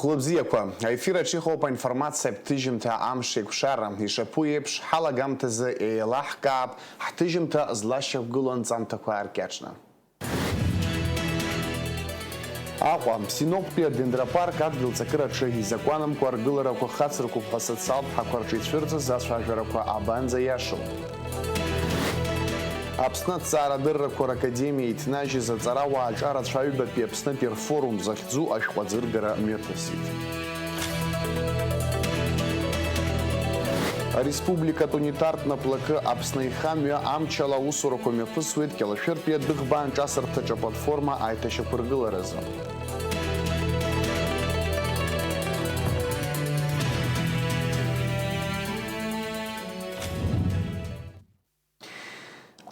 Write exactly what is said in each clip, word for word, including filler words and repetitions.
Хәлыбзиақәа, аефир аҿы иҟоуп аинформациатә ҭыжьымҭа Амш еиқәшара. Ишаԥу еиԥш, ҳалагамҭазы еилаҳкаап ҳҭыжьымҭа злашьақәгылоу анҵамҭақәа ркьаҿны. Аҟәа, Синоптәи адендропарк адгьыл ҵакыраҿы изакәанымкәа аргыларақәа хацыркуп ҳәа асоциалтә ҳақәа рҿы ицәырҵыз ацәажәарақәа абанӡа иашоу? Аԥсны аҭҵаарадыррақәа ракадемиа иҭнажьыз аҵарауаа аҿарацәа аҩбатәи Аԥснытәи рфорум захьӡу ашәҟәы аӡыргара мҩаԥысит. Ареспубликатә унитартә наплакы Аԥсны аихамҩа амчала аусурақәа мҩаԥысуеит Кьалашәыртәи адәыӷба анҿасырҭаҿы аплатформа аиҭашьақәыргыларазы.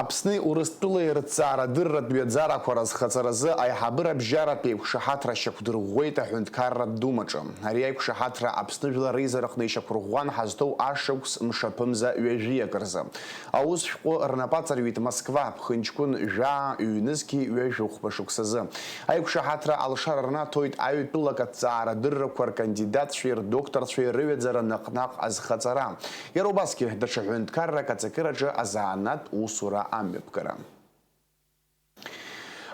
Аԥсни Урыстәылеи рыҭҵаарадырратә ҩаӡарақәа разхаҵаразы аиҳабыра абжьаратә еиқәшаҳаҭра шьақәдырӷәӷәеит аҳәынҭқарратә думаҿы. Ари аиқәшаҳаҭра Аԥсны жәлар реизараҟны ишьақәырӷәӷәан ҳазҭоу ашықәс мшаԥымза ҩажәиак рзы. Аус шәҟәы рнапы аҵарҩит Москва, ԥхынҷкәын жәаа, ҩнызқьи ҩажәи хәба шықәсазы. Аиқәшаҳаҭра алшара рнаҭоит аҩтәылак аҭҵаарадыррақәа ркандидатцәеи рдокторцәеи рыҩаӡара наҟ-наҟ азхаҵара. Иара убасгьы даҽа ҳәынҭқаррак аҵакыраҿы азанааҭтә усура амҩаԥгара.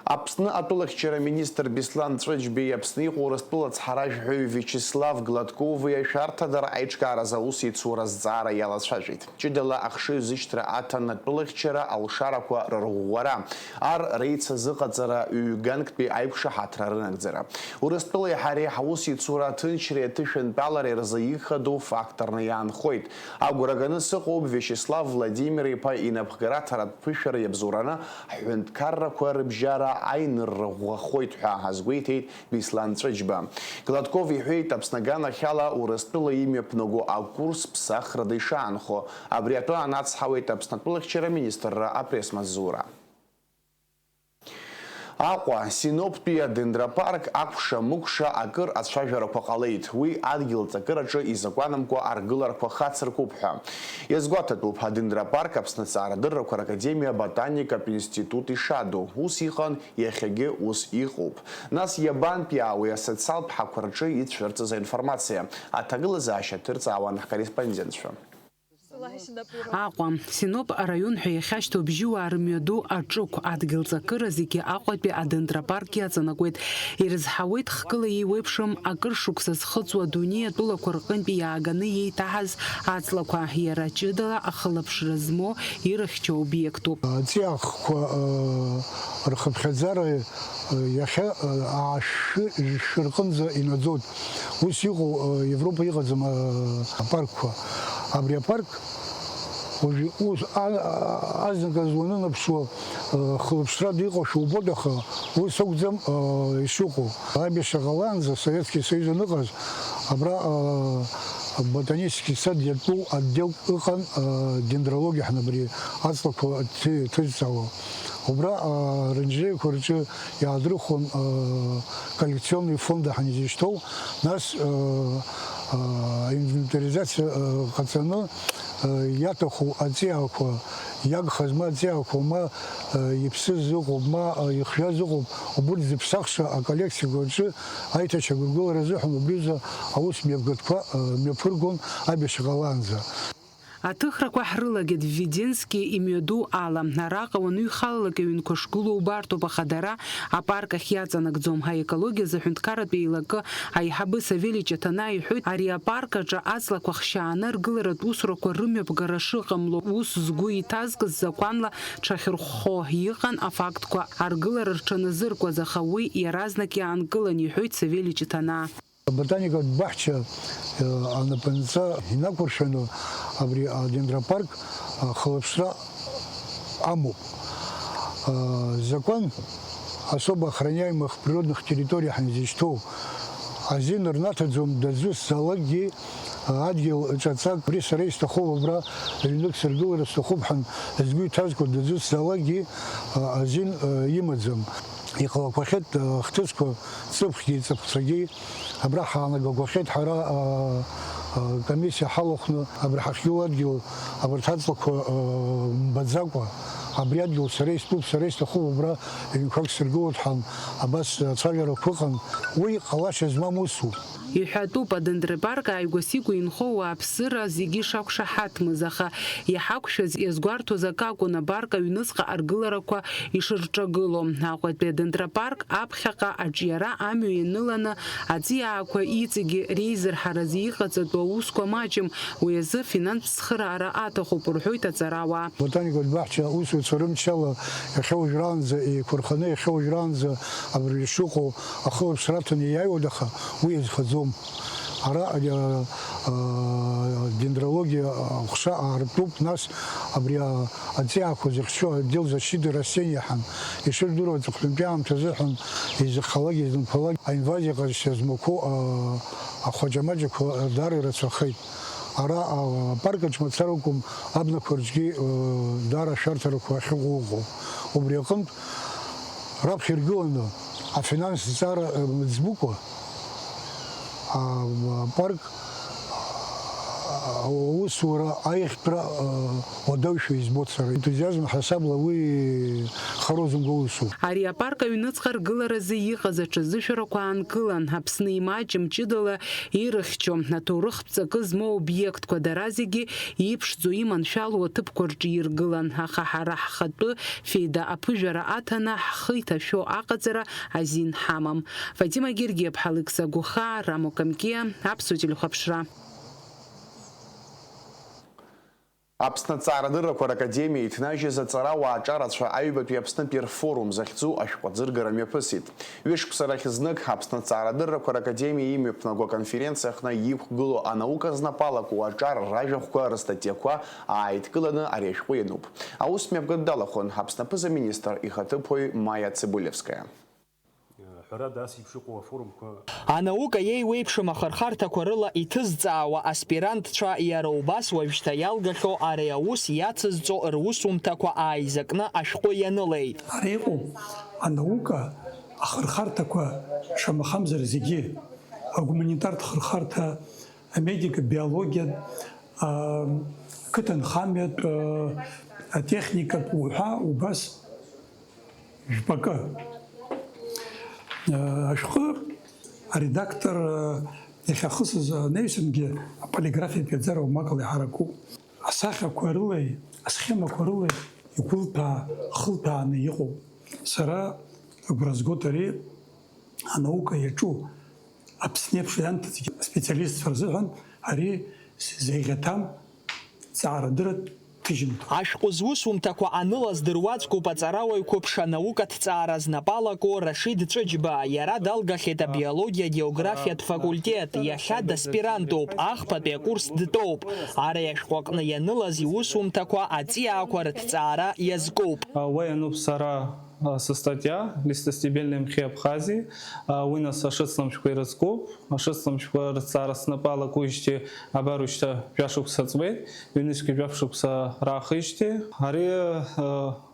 Аԥсны атәылахьчара министр Беслан Ҵәыџьбеи Аԥсны иҟоу Урыстәыла ацҳаражәҳәаҩ Виачеслав Гладкови ашәарҭадара аиҿкааразы аусеицура азҵаара иалацәажәеит. Ҷыдала ахшыҩзышьҭра аҭан атәылахьчара алшарақәа рырӷәӷәара, ар реицазыҟаҵара, ҩганктәи аиқәшаҳаҭра рынагӡара. Урыстәылеи ҳареи ҳаусеицура аҭынчреи аҭышәынтәалареи рзы ихадоу факторны иаанхоит. Агәра ганы сыҟоуп Виачеслав Владимир-иԥа инапхгара аҭаратә ԥышәара иабзоураны ҳҳәынҭқаррақәа рыбжьара аинырра ӷәӷәахоит ҳәа азгәеиҭеит Беслан Ҵәыџьба. Гладков иҳәеит, Аԥсны аганахьала Урыстәыла имҩаԥнаго акурс ԥсахрада ишаанхо. Абри атәы анацҳауеит Аԥсны атәылахьчара министрра апресс-маҵзура. Аҟәа, Синоптәи адендропарк акәша-мыкәша акыр ацәажәарақәа ҟалеит, уи адгьыл ҵакыраҿы изакәанымкәа аргыларақәа хацыркуп ҳәа. Иазгәаҭатәуп, адендропарк Аԥсны аҭҵаарадыррақәа ракадемиа аботаникатә институт ишаду, ус иҟан, иахьагьы ус иҟоуп. Нас иабантәи аауеи асоциалтә ҳақәа рҿы ицәырҵыз аинформациа? Аҭагылазаашьа ҭырҵаауан ҳкорреспондентцәа. Аҟәа, Синоп араион ҳәа иахьашьҭоу Бжьыуаа рымҩаду аҿықә адгьыл ҵакыра зегьы Аҟәатәи адендропарк иаҵанакуеит. Ирызҳауеит хкыла еиуеиԥшым акыр шықәса зхыҵуа адунеи атәылақәа рҟынтәи иааганы иеиҭаҳаз аҵлақәа, иара ҷыдала ахылаԥшра змоу ирыхьчо обиектуп. Аҵиаахқәа, э, рхыԥхьаӡара, э, иахьа, э, аашәшәы рҟынӡа инаӡоит. Ус иҟоу, э, Европа иҟаӡам, э, апаркқәа. Абри апарк уажәы ус, а-, а-, азныказ уанынаԥшуа, э, хылаԥшрада иҟоушәа убоит, аха ус акәӡам, э, ишыҟоу. Аибашьра ҟалаанӡа Советский Союз аныҟаз, абра, э, ботанический сад иатәу отдел ыҟан, э, дендрологиа ҳәа абри аҵлақәа ҭы-, ҭызҵаауа. Убра, а, оранжереақәа рҿы иаадрыхуан, а, коллекционный фонд ҳәа изышьҭоу, нас, а, а, инвентаризациа, а, ҟаҵаны, а, иаҭаху аҵиаақәа, иагхаз ма аҵиаақәа, ма, а, иԥсыз ыҟоуп, ма, а, ихжәаз ыҟоуп, убырҭ зыԥсахша аколлекциақәа рҿы аиҭашьақәыргылара азыҳәан убри азы аус мҩаԥгатәқәа, а, мҩаԥыргон аибашьра ҟалаанӡа. Аҭыхрақәа ҳрылагеит Введенски имҩаду ала. Араҟа уаныҩхалалак аҩнқәа шгылоу убартоуп, аха дара апарк ахь иаҵанакӡом. Аекологиазы аҳәынҭқарратә еилакы аиҳабы Савелич Аҭанаа иҳәоит, ари апарк аҿы аҵлақәа хшьааны аргыларатә усурақәа рымҩаԥгара шыҟамло, ус згәы иҭазкыз закәанла дшахьырхәхо иҟан афактқәа аргылара рҽаназыркуаз, аха уи иаразнак иаанкылан, иҳәоит Савелич Аҭанаа. Аботаникатә баҳча, э, анапынҵа инақәыршәаны абри адендропарк, э, хылаԥшра амоуп. Э, закон особо охраняемых природных территорий ҳәа изышьҭоу азин рнаҭаӡом дызусҭазаалакгьы, э, адгьыл ҿаҵак, абри сара исҭахуп, абра ҩнык сыргылара сҭахуп ҳәа згәы иҭазго дызусҭазаалакгьы, э, азин, э, имаӡам. Иҟалақәахьеит, э, хҭысқәа, ҵыԥхгьы ҵыԥхцәагьы. Абра ҳаанагақәахьеит ҳара, аа, аа, комиссиа ҳалахәны, абра ҳахьиоу адгьыл, абарҭ аҵлақәа, аа, мбаӡакәа, абри адгьыл сара истәуп, сара исҭахуп, абра ҩнқәак сыргылоит ҳәа, абас ацәажәарақәа ыҟан. Уи ҟалашьа змам усуп. Иҳәатәуп, адендропарк ааигәа-сигәа инхо ауааԥсыра зегьы ишақәшаҳаҭмыз, аха иҳақәшәаз иазгәарҭоз акы акәын апарк аҩныҵҟа аргыларақәа ишырҿагыло. Аҟәатәи адендропарк аԥхьаҟа аҿиара амҩа ианыланы, аҵиаақәа иҵегьы реизырҳаразы иҟаҵатәу аусқәа маҷым, уи азы финанстә цхыраара аҭахуп, рҳәоит аҵарауаа. Ботаникатә баҳча аусзуҩцәа рымчала иахьа уажәраанӡа еиқәырханы, иахьа уажәраанӡа абыржәы ишыҟоу ахылаԥшра аҭаны иааиуеит, аха уи иазхаӡом. Ара, а, а, дендрологиа аҟәша аартуп, нас абри, а, аҵиаақәа зыхьчо отдел защиты растений ҳәа ишырдыруа аҵыхәтәантәи аамҭазы ҳәа изыхҟьалак, излымԥалак аинвазиа ҟазшьа змақәоу, а, ахәаҷамаҷақәа даара ирацәахеит. Ара, а, апарк аҿы мацара акәым, абнақәа рҿгьы, а, даара ашәарҭарақәа ахьыҟоу ыҟоуп. Убри аҟынтә, раԥхьа иргыланы афинанстә ҵара, а, мыӡбыкәа, а, апарк, а, аусура аиӷьтәра, а, уадаҩшәа избоит сара. Ентузиазм ҳасабла уи харозымго усуп. Ари апарк аҩныҵҟа аргыларазы иҟаз аҽазышәарақәа аанкылан, Аԥсны имаҷым ҷыдала ирыхьчо, аҭоурыхтә ҵакы змоу обиектқәа дара зегьы иԥшӡоу иманшәалоу аҭыԥқәа рҿы иргылан, аха ҳара ҳхатәы феида аԥыжәара аҭаны ҳхы иҭашәо аҟаҵара азин ҳамам. Фатима Гергиаԥҳа, Алықьса Гәыхаа, Рамо Камкиа, Аԥсуа телехәаԥшра. Аԥсны Аҭҵаарадыррақәа ракадемиа иҭнажьыз аҵарауаа аҿарацәа аҩбатәи Аԥснытәи рфорум захьӡу ашәҟәы аӡыргара мҩаԥысит. Ҩышықәса рахь знык Аԥсны Аҭҵаарадыррақәа ракадемиа имҩаԥнаго аконференциа аҟны иқәгылоу анаука знапалаку аҿар ражәахәқәа, рыстатиақәа ааидкыланы ари ашәҟәы иануп. Аус мҩаԥгатә далахәын Аԥсны аԥыза-министр ихаҭыԥуаҩ Майа Цыбулевская. Ҳәарада, ас еиԥш иҟоу афорумқәа. Анаука еиуеиԥшым ахырхарҭақәа рыла иҭызҵаауа аспирантцәа иара убас уажәшьҭа иалгахьоу ари аус иацызҵо русумҭақәа ааизакны ашәҟәы ианылеит. Ара иҟоуп анаука ахырхарҭақәа, шамахамзар зегьы, агуманитартә хырхарҭа, амедика, биологиатә, а, қыҭанхамҩатә, а, атехникатә уҳәа убас. Жәпакы. Ашәҟәы аредактор иахьахысыз анаҩсангьы аполиграфиатә иаӡара умакала иҳаракуп. Асахьақәа рылеи асхемақәа рылеи игәылҭәаа, хылҭәааны иҟоуп. Сара агәра згоит ари анаука иаҿу Аԥсны еиԥш ианҭыҵгьы аспециалистцәа рзыҳәан ари зеиӷьаҭам ҵаарадырратә ҭыжьымҭоуп. Ашәҟәы зусумҭақәа анылаз дыруаӡәкуп аҵарауаҩ қәыԥш анаукаҭҵаара знапалаку Рашид Ҵәыџьба. Иара далгахьеит абиологиа-географиатә факультет, иахьа даспирантуп, ахԥатәи акурс дтәоуп. Ари ашәҟәы аҟны ианылаз иусумҭақәа аҵиаақәа рыҭҵаара иазкуп. Уа иануп сара сыстатиа, листостебельные мхи Абхазии, уи нас ашыцламшәқәа ирызкуп. Ашыцламшәқәа рыҭҵаара снапы алакуижьҭеи абар уажәшьҭа жәашықәса ҵуеит, ҩнызқьи жәаф шықәса раахижьҭеи. Ари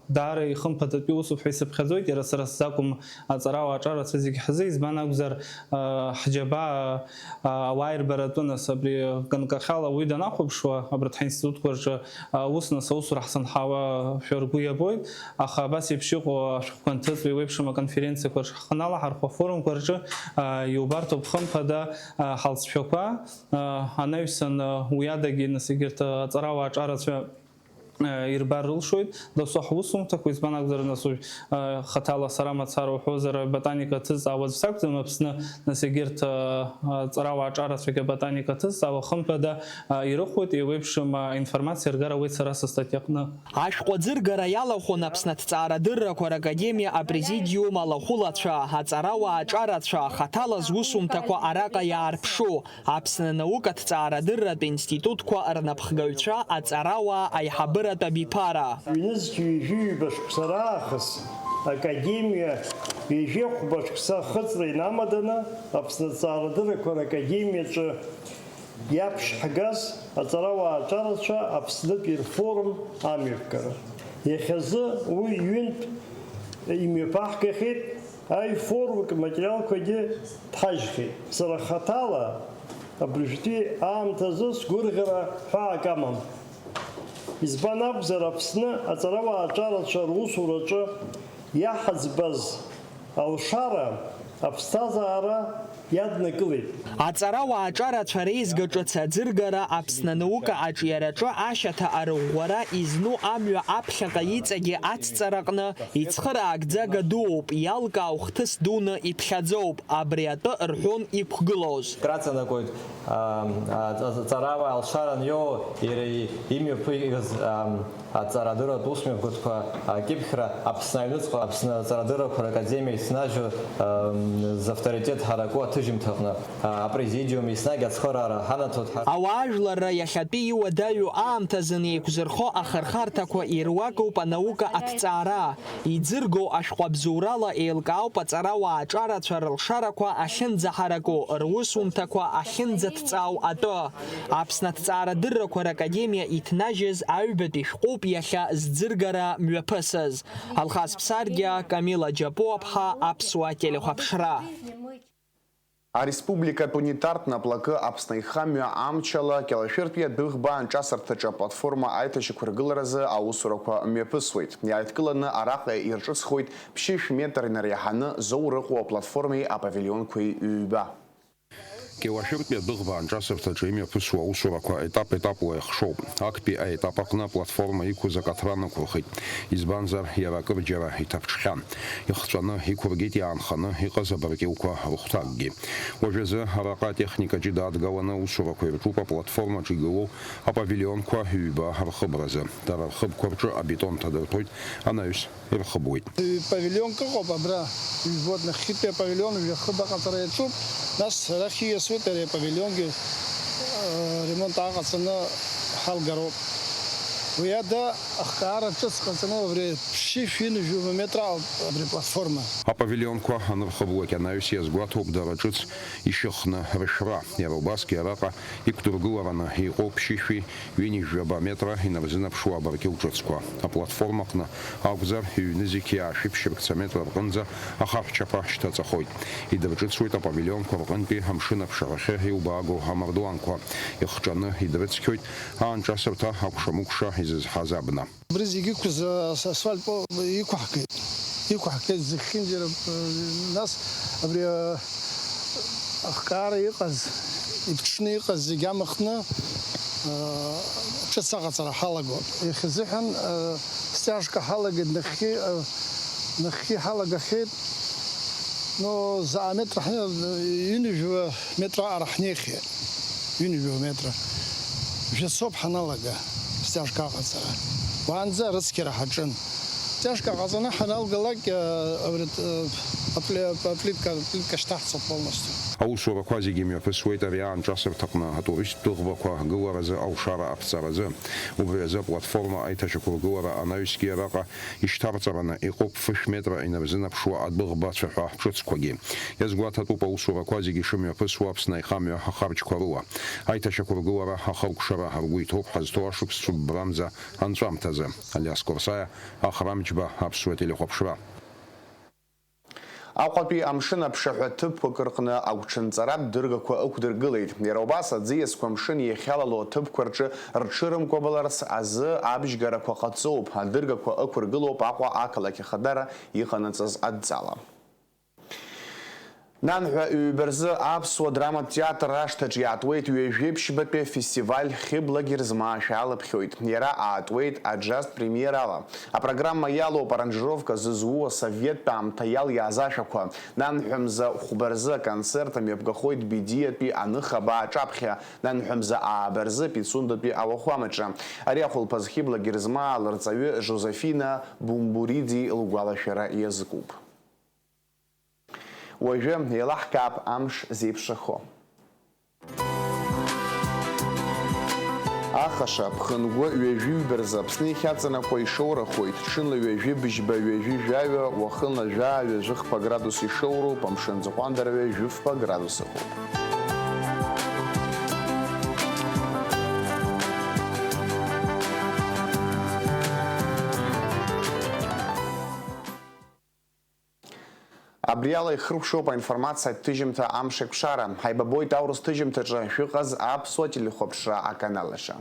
даара ихымԥадатәи усуп ҳәа исыԥхьаӡоит, иара сара сзакәым, аҵарауаа аҿарацәа зегь ҳзы, избан акәзар, ҳџьабаа, ауааирбаратәы, нас, абри ганкахьала уаҩы данахәаԥшуа, абарҭ ҳаинститутқәа рҿы, ус, нас, аусура ҳзынҳауашәа ргәы иабоит, аха абас еиԥш иҟоу ашәҟәқәа анҭыҵуа еиуеиԥшым аконференциақәа рҿы ҳхы налаҳархәо, афорумқәа рҿы иубарҭоуп хымԥада ҳалҵшәақәа, анаҩсан уи адагьы, нас, егьырҭ аҵарауаа аҿарацәа ирбар рылшоит, досу ҳусумҭақәа, избан акәзар, нас, уажә, хаҭала сара мацара уҳәозар, аботаника ҭызҵаауа аӡә сакәӡам Аԥсны, нас, егьырҭ аҵарауаа аҿарацәагьы аботаника ҭызҵаауа, хымԥада, ирыхәоит, еиуеиԥшым аинформациа аргара ауеит сара сыстатиаҟны. Ашәҟәы аӡыргара иалахәын Аԥсны аҭҵаарадыррақәа ракадемиа апрезидиум алахәылацәа, аҵарауаа аҿарацәа, хаҭала зусумҭақәа араҟа иаарԥшу, Аԥсны анаукаҭҵаарадырратә институтқәа рнапхгаҩцәа, аҵарауаа, аиҳабыратә абиԥара. Ҩнызқь ҩажәи ҩба шықәса раахыс академиа ҩажәи хәба шықәса ахыҵра инамаданы Аԥсны аҭҵаарадыррақәа ракадемиаҿы иаԥшҳгаз аҵарауаа аҿарацәа Аԥснытәи рфорум амҩаԥгара. Иахьазы уи ҩынтә имҩаԥаҳгахьеит, аифорумтә материалқәагьы ҭҳажьхьеит. Сара хаҭала абыржәтәи аамҭазы сгәырӷьара ҳәаак амам. Избан акәзар, Аԥсны аҵарауаа аҿарацәа русураҿы иаҳаӡбаз алшара, аԥсҭазаара Иаднакылеит. Аҵарауаа аҿарацәа реизга ҿыц аӡыргара Аԥсны анаука аҿиараҿы ашьаҭа арыӷәӷәара изну амҩа аԥхьаҟа иҵегьы ацҵараҟны ицхыраагӡага дууп, иалкаау хҭыс дуны иԥхьаӡоуп, абри атәы рҳәон иқәгылоз. Краҵанакуеит, аа, аҵ-, аҵарауаа алшара аниоу, иара и-, имҩаԥигаз, аа, Аҵарадырратә усмҩаԥгатәқәа акьыԥхьра Аԥсны аҩныҵҟа Аԥсны аҵарадыррақәа ракадемиа иҭнажьу, ам, завторитет ҳараку аҭыжьымҭаҟны, а, апрезидиум еснагь ацхыраара ҳанаҭоит ҳа. Ауаажәларра иахьатәи иуадаҩу аамҭазын еиқәзырхо ахырхарҭақәа ируакуп анаука аҭҵаара. Иӡыргоу ашәҟәы абзоурала еилкаауп аҵарауаа аҿарацәа рылшарақәа ахьынӡаҳараку, русумҭақәа ахьынӡаҭҵаау атәы. Аԥсны аҭҵаарадыррақәа ракадемиа иҭнажьыз аҩбатәи шәҟәуп иахьа зӡыргара мҩаԥысыз. Алхас Ԥсаргьа, Камила Џьапуаԥҳа, Аԥсуа телехәаԥшра. Ареспубликатә унитартә наплакы Аԥсны аихамҩа амчала Кьалашәыртәи адәыӷба анҿасырҭаҿы аплатформа аиҭашьақәыргыларазы аусурақәа мҩаԥысуеит. Иааидкыланы араҟа ирҿыцхоит ԥшьышә метр инареиҳаны зоур ыҟоу аплатформеи апавилионқәеи ҩба. Кьалашәыртәи адәыӷба анҿасырҭаҿы имҩаԥысуа аусурақәа етап-етапла еихшоуп. Актәи аетап аҟны аплатформа иқәыз акаҭра нықәырхит, избанзар, иара акырџьара иҭаԥҽхьан. Ихҵәаны иқәыргеит иаанханы иҟаз абаркьылқәа рыхәҭакгьы. Уажәазы араҟа атехника ҷыда адгаланы аусурақәа ирҿуп аплатформаҿы игылоу апавилионқәа ҩба рхыбразы. Дара рхыбқәа рҿы абетон ҭадырҭәоит анаҩс ирхыбуеит. Павилионк ыҟоуп абра, ижәбоит, нахьхьитәи апавилион жәа хыб аҟаҵара иаҿуп, нас арахь ииасуеит ари апавилионгьы, э, ремонт ааҟаҵаны ҳалгароуп. Уи ада ахкаара ҿыц ҟаҵаны абри ԥшьышә ҩынҩажәи метр ауп абри аплатформа. Апавилионқәа анырхыблак анаҩс иазгәаҭоуп дара ҿыц ишьыхны рышәра. Иара убасгьы араҟа иқәдыргылараны иҟоуп ԥшьышәи ҩынҩажәаба метра инарзынаԥшуа абаркьыл ҿыцқәа. Аплатформа аҟны акәзар, иҩны зегь иаашәыԥшьырц аметра рҟынӡа ахархәчаԥа шьҭаҵахоит. Идырҿыцуеит апавилионқәа рҟынтәи амшын аԥшаҳәахьы иубаагоу амардуанқәа. Ихҿаны идрыцқьоит аанҿасырҭа акәша-мыкәша изызҳаз абна. Абри зегьы иқәыз, ас-, асфальт по-, иқәаҳгеит. Иқәаҳгеит зегьынџьара, э, нас абри, э, ахкаара иҟаз, иԥҽны иҟаз зегь амхны, э, ҿыц аҟаҵара ҳалагоит. Иахьазыҳәан, э, стяжка ҳалагеит, нахьхьи, э, нахьхьи ҳалагахьеит. Но заҟа метр ҳны-, ҩынҩажәа метр аҟара ҳнеихьеит. Ҩынҩажәа метр. Жәацоуп ҳаналага стяжка аҟаҵара. Уаанӡа арыцқьара ҳаҿын. Стяжка ҟаҵаны ҳаналгалак, э, абри, э, апле-, аплитка, аплитка шьҭаҳҵоит полностью. Аусурақәа зегьы мҩаԥысуеит ари аанҿасырҭаҟны атуристтә ҭыӷбақәа гыларазы алшара аԥҵаразы. Убри азы аплатформа аиҭашьақәыргылара анаҩсгьы араҟа ишьҭарҵараны иҟоуп фышә метра инарзынаԥшуа адәыӷба цәаҳәа ҿыцқәагьы. Иазгәаҭатәуп аусурақәа зегьы шымҩаԥысуа Аԥсны аихамҩа ахарџьқәа рыла. Аиҭашьақәыргылара ахыркәшара ҳаргәы иҭоуп ҳазҭоу ашықәс цәыббрамза анҵәамҭазы. Алиас Курсаиа, Ахрам Џьба, Аԥсуа телехәаԥшра. Аҟәатәи амшын аԥшаҳәа ҭыԥқәак рҟны агәҽанҵаратә дыргақәа ықәдыргылеит. Иара убас аӡиасқәа амшын иахьалало аҭыԥқәа рҿы рҽырымкәабаларц азы абжьгарақәа ҟаҵоуп. Адыргақәа ықәыргылоуп Аҟәа ақалақь ахадара иҟанаҵаз адҵала. Нанҳәа ҩба рзы Аԥсуа драматә театр ашҭаҿ иаатуеит ҩажәеиԥшьбатәи афестиваль Хьыбла Герзмаа шәаалаԥхьоит. Иара аатуеит аџьазтә премиерала. Апрограмма иалоуп аранжировка зызу асоветтә аамҭа иалиааз ашәақәа. Нанҳәа мза хәба рзы аконцерт мҩаԥгахоит Бедиатәи аныхабаа аҿаԥхьа, нанҳәа мза ааба рзы Пицундатәи ауахәамаҿы. Ари ахәылԥаз Хьыбла Герзмаа лырҵаҩы Жозефина Бумбуриди лгәалашәара иазкуп. Уажәы еилаҳкаап амш зеиԥшрахо. Ахаша, ԥхынгәы ҩажәи ҩба рзы Аԥсны иахьаҵанакуа ишоурахоит, ҽынла ҩажәи быжьба, ҩажәи жәаҩа, уахынла жәаа, ҩажәи хԥа градус ишоуроуп, амшын аӡҟәандара ҩажәи фба градус ыҟоуп. Абри ала ихыркәшоуп аинформациатә ҭыжьымҭа Амшеикәшара. Ҳаибабоит аурыс ҭыжьымҭаҿы, шәыҟаз Аԥсуа телехәаԥшра аканал аҿы.